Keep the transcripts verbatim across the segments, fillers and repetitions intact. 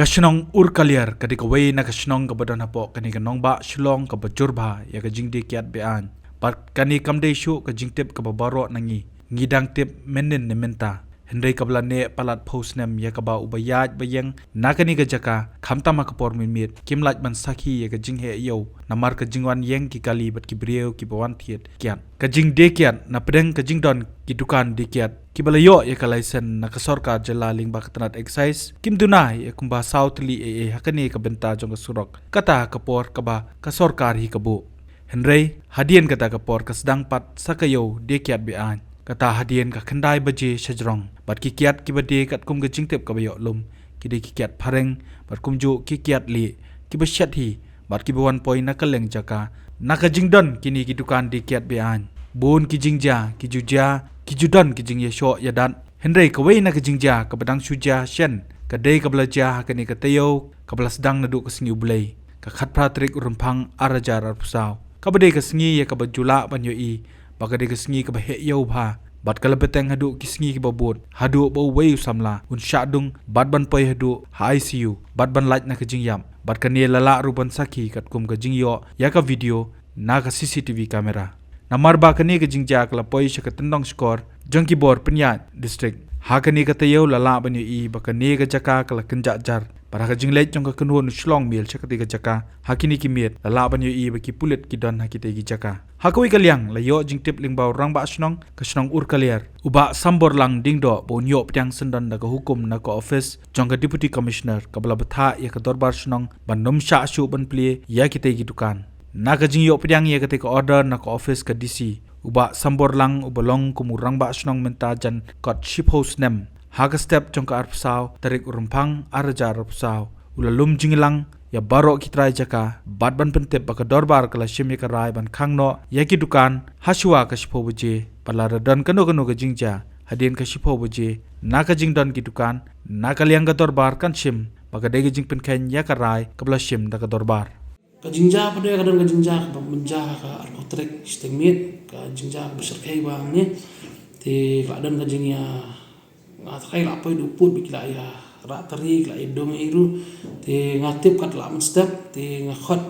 Ka shnong Urkaliar ka dei kawei na ka shnong kaba don hapoh kane ka nongbah Shillong kaba jur bha ïa ka jingdie kiad be-aiñ. Bad kane kam dei shuh ka jingtip kaba baroh na ngi. Ngi dang tip mynnin ne mynta. Hynrei kaba la neh palat phew snem ïa kaba uba ïaid ba ïeng na kane ka jaka, khamtam ha ka por mynmiet, kim lah ban sakhi ïa ka jingheh ïew namar ka jingwan ïeng ki kali bad ki briew kiba wan thied kiad. Ka jingdie kiad na pdeng ka jingdon ki dukan die kiad kiba la ïoh ïa ka laisen na ka sorkar jylla lyngba ka tnat excise, kim duna ïa kumba saw tylli ei ei ha kane ka bynta jong ka surok, kata ha ka por kaba ka sorkar hi ka buh. Hynrei hadien kata ka por ka sdang pat sa ka ïew die kiad be-aiñ. Kata hadien ka khyndai baje shajrong. Bad ki kiad kiba die katkum ka jingtip kaba ïoh lum, ki dei ki kiad phareng, bad kumjuh ki kiad lieh kiba shet hi, bad kiba wan poi na kylleng jaka. Na ka jingdon kine ki dukan die kiad be-aiñ, bun ki jingjia ki ju jia, ki ju don ki jingïashoh ïadat. Hynrei kawei na ka jingjia kaba dang shu jia shen ka dei kaba la jia ha kane ka taïew kaba la sdang naduh ka sngi U Blei, ka khatphra tarik u Rymphang ar hajar arphew saw, kaba dei ka sngi ïa kaba ju lah ban ïohi ba ka dei ka sngi kaba heh ïew bha, bad ka la bteng haduh ki sngi kiba bud, haduh ba uwei u samla un shah dung bad ban poi haduh ha I C U bad ban lait na ka jingïap. Bad kane la lah ruh ban sakhi katkum ka jingïoh ïa ka video na ka C C T V camera. Namar ba kane ka jingjia ka la poi sha ka tyndong shkor jong ki bor pynïaid district. Ha kane ka taïew la lah ban ïohi ba kane ka jaka ka la kynjah jar. Bad ha ka jingleit jong ka kynhun u Shillong Mail sha katei ka jaka, ha kine ki miet la lah ban ïohi ba ki pulit ki don ha kitei ki jaka. Ha kawei ka liang, la ïoh jingtip lyngba u rangbah shnong ka shnong Urkaliar, u Bah Samborlang Diengdoh, ba un ïoh pdiang syndon da ka hukum na ka office jong ka Deputy Commissioner kaba la bthah ïa ka dorbar shnong ban ym shah shuh ban plie ïa kitei ki dukan. Na ka jingïoh pdiang ïa katei ka order na ka office ka D C, u Bah Samborlang, uba long kum u rangbah shnong mynta jan kot shiphew snem, ha ka step jong ka arphew saw tarik u Rymphang ar hajar arphew saw, u la lum jingïalang ïa baroh ki trai jaka bad ban pyntip ba ka dorbar ka la shim ïa ka rai ban khang noh ïa ki dukan ha shuwa ka shiphew baje, bad lada don kano kano ka jingjia hadien ka shiphew baje na ka jingdon ki dukan, na ka liang ka dorbar kan shim ba ka dei ka jingpynkheiñ ïa ka rai kaba la shim da ka dorbar. Ka jingjia pat ka don ka jingjia kaba mynjur ha ka arphew tarik shiteng miet, ka jingjia kaba shyrkhei bha hangne. Te ka la don ka jingïa, nga tharai la poi duh pud ba ki la ïa rah tari, ki la ïa dong ei ruh. Te nga tip kat la mynstep, te nga khot,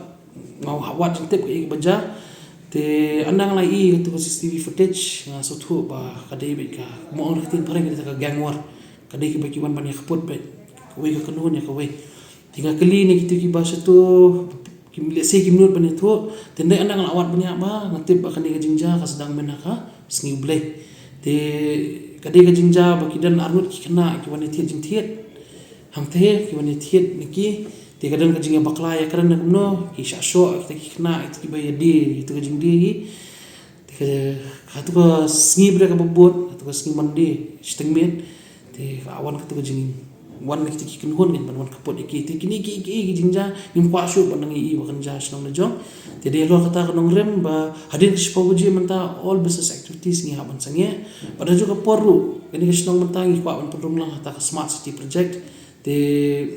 nga hap wad jingtip kaei kaba jia. Te ynda nga la ïohi katu ka C C T V footage, nga sngewthuh ba ka dei beit ka, mo ong ka ktien phareng ka dei ka gang war. Ka dei kaba ki wan ban ïa kput beit kawei ka kynhun ïa kawei. Te nga kylli ne kito kiba shatu, kim, lehse kim nud ban ïathuh. Te ynda nga la wad bniah bha, nga tip ba kane ka jingjia ka sdang myn ha ka sngi U Blei. Te ka dei ka jingjia ba ki don arngut ki khynnah ki wan ïathied jingthied. Hangtei ki wan ïathied ne ki, te ka don ka jingïabakla ïakren ne kumno, ki shah shoh kita ki khynnah, kita kiba ïadie ïa katu ka jingdie hi. Te ka, katu ka sngi briew kaba bud, katu ka sngi Monday shiteng miet. Te ka wan katu ka jing, wan kita ki kynhun kan ban wan kput ïa ki. Te kine ki, ki, ki jingjia ngim kwah shuh ban nang ïohi ba kan jia shnong la jong. Te dei halor kata ka nongrim ba hadien ka shiphew baje mynta all business activities ngi hap ban sangeh. Bad ha kajuh ka por ruh kane ka shnong mynta ngi kwah ban pynrung lang ha kata ka smart city project. Te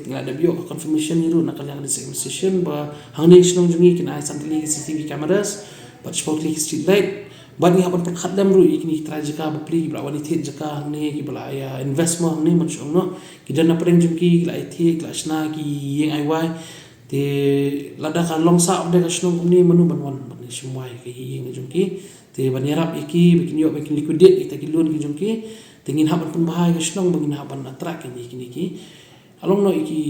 ngi la dep ïoh ka confirmation hi ruh na ka liang ka district administration ba hangne shnong jong ngi kin ai san tylli ki C C T V cameras bad shiphew tylli ki street light. Bad ngi hap ban pynkhat lem ruh ïa kine ki trai jaka bapli kiba la wan ïathied jaka hangne, kiba la ïa invest mo hangne, man shu ong noh. Ki don na pdeng jong ki, ki la ïathied, ki la shna ki ïing aiwai. Te lada ka long sah bad ka shnong kumne, mano ban wan ban shim wai ka ïing jong ki. Te ban ïarap ïa ki ba kin ïoh, ba kin liquidate ïa kita ki loan ki jong ki. Te ngin hap ban pynbha ïa ka shnong ba ngin hap ban attract ïa kine ki, a long noh ïa ki,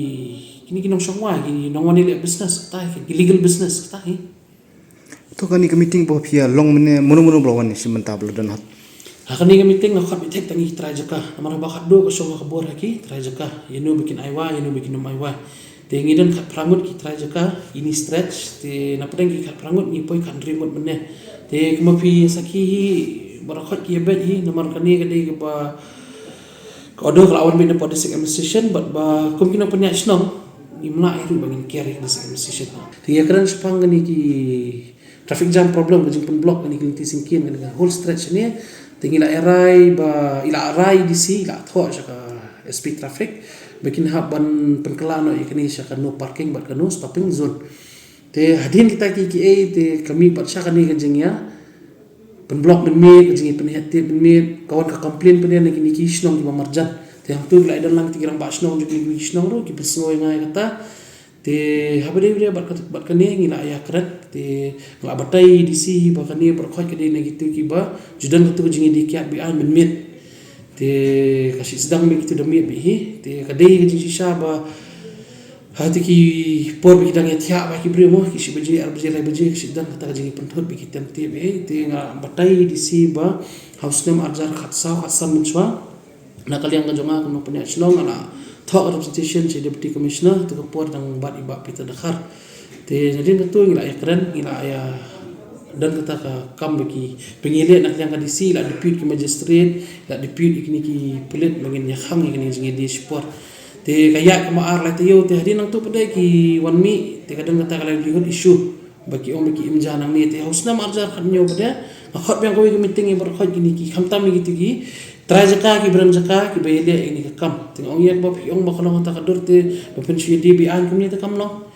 kine ki nongshong wai, ki nongwan ïaleh business kata hi, ki legal business kata hi. To kane ka meeting ba phi ïa long mynne, mano mano ba la wan shim bynta ba la don hok? Ha kane ka meeting nga khot beit tang ki trai jaka. Namar ba khatduh ka shong ka bor ha ki trai jaka, ïano ba kin aiwai, ïano ba kin ym aiwai. Te ngi don khatphra ngut ki trai jaka, ini stretch, te na pdeng ki khatphra ngut ngi poi khathynriew ngut mynne. Te kumba phi sakhi hi, baroh khoit ki ïa beit hi, namar kane ka dei kaba ka order ka la wan beit na pdeng district administration, bad ba kum ki nongpynïaid shnong ngim lah hi ruh ba ngin kiar ïa ka district administration. Te ïa kren shaphang kane ki traffic jam problem, ka jingpynblock kane ki lynti syngkien, kane ka whole stretch ne. Te ngi la ïa rai ba, i la rai D C, i la thoh sha ka S P traffic ba kin hap ban pynkylla noh ïa kane sha ka no parking bad ka no stopping zone. Te hadien kita ki, kiei, te ka mih pat sha kane ka jingïa pynblock mynmiet, ka jingïa pynhiar tied mynmiet, ka wan ka complain pynhiar na kine ki shnong kiba marjan. Te hangtu ki la ïadon lang ki rangbah shnong jong ki shnong ruh ki pynsngew ïa nga ïa kata. Te haba dei bad kane ngi la ïakren, te nga la batai ïa i D C ba kane baroh khoit ka dei na kitu kiba ju don katu ka jingïadei kiad be-aiñ mynmiet. Te ka shu sdang beit kitu da miet beit hi. Te ka dei ka jingshisha ba ha kiti ki por ba ki dang ïathiah bha ki briew mo, ki shi baje, ar baje, lai baje, ka shu don kata ka jingïapynthut beit ki tem te beit hi. Te nga la batai ïa i D C ba ha u snem arhajar khatsaw khatsan mynshuwa, na ka liang ka jong nga kum u nongpynïaid shnong nga la thoh ka representation sha i Deputy Commissioner, te ka por dang bat i Bah Peter Dkhar. Te na dien katu ngi la ïakren, ngi la ïa don kata ka kam ba ki, ba ngi leh na ka liang ka D C, la depute ki magistrate, la depute ïa kine ki pulit ba ngin ïakhang ïa kane ka jingïadei shipor. Te ka ïaid kumba ar lai taïew, te hadien nangtu pat de ki wan mih, te ka don kata ka livelihood issue ba ki ong ba ki im ja nangne. Te ha u snem arhajar khathynñiew pat de nga khot biang kawei ka meeting ïa baroh khoit kine ki, khamtam ïa kitu ki trai jaka, ki byrem jaka kiba ïaleh ïa kane ka kam. Te nga ong ïa ba phi ong ba ka long kata ka dur te ba phin shu ïadei be-aiñ kumne te kam long.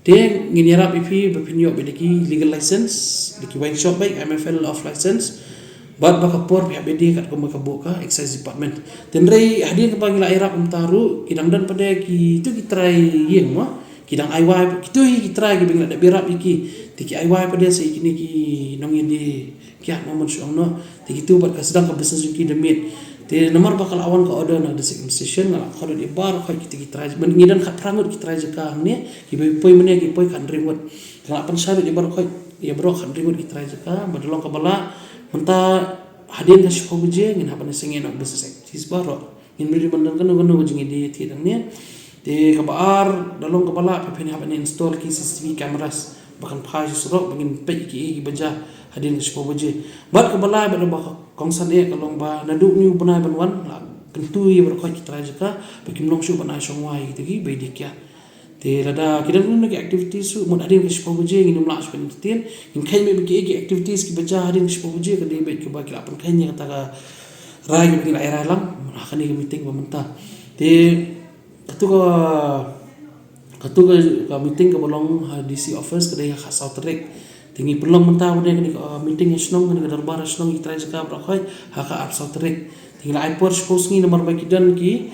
Te ngin ïarap ïa phi ba phin ïoh beit da ki legal license, da ki wine shop beit, M F L of license. Bad ba ka por phi hap ïadei katkum ba ka buh ka Excise Department. Te hynrei hadien kaba ngi la ïarap kumta ruh, ki dang don pat de kitu ki trai ïing mo, ki dang ai wai, kitu hi ki trai kiba ngi la dep ïarap ïa ki. Te ki ai wai pat de sa ïa kine ki nongïadei kiad mo, mon shu ong noh. Te kitu pat ka sdang ka business jong ki da miet. Te namar ba ka la wan ka order na District Administration, nga la khot lut ïa baroh khoit kitu ki trai, ngi don khatphra ngut ki trai jaka hangne, kiba poi mynne ki poi khathynriew ngut. Te nga la pynshai lut ïa baroh khoit, ïa baroh khathynriew ngut ki trai jaka, ba da long kaba lah, mynta hadien ka shiphew baje ngin hap ban ïaseng ïa ki business activities baroh. Ngim dei ban don kano kano ka jingïadei thied hangne. Te kaba ar, da long kaba lah, phi phin hap ban install ki C C T V cameras ba kan phai sha surok ba ngin peit kiei kiba jia hadien ka shiphew baje. Bad kaba lai bad ba ka kongsan eh ka long ba naduh une u bnai ban wan, la kyntu ïa baroh khoit ki trai jaka ba kim long shuh ban ai shong wai ïa kitu kiba ïadei kiad. Te lada ki don kano kano ki activities ruh, mut hadien ka shiphew baje ngin ym lah shuh ban entertain. Ngin kheiñ beit ba kiei ki activities kiba jia hadien ka shiphew baje ka dei beit kaba ki la pynkheiñ ïa kata ka rai kaba ngi la ïa rai lang ha kane ka meeting ba mynta. Te katu ka, katu ka, ka meeting kaba long ha D C office ka dei ha ka khatsaw tarik. Te ngi pynlong mynta pat de kane ka, uh, meeting ha shnong, kane ka dorbar ha shnong ïa ki trai jaka baroh khoit ha ka arphew saw tarik. Te ngi la ai por shiphew sngi namar ba ki don ki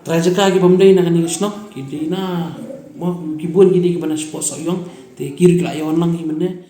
trai jaka kiba ym dei na kane ka shnong, ki dei na, mo, ki bun ki dei kiba na shapoh Sohiong. Te ki ruh ki la ïa wan lang hi mynne.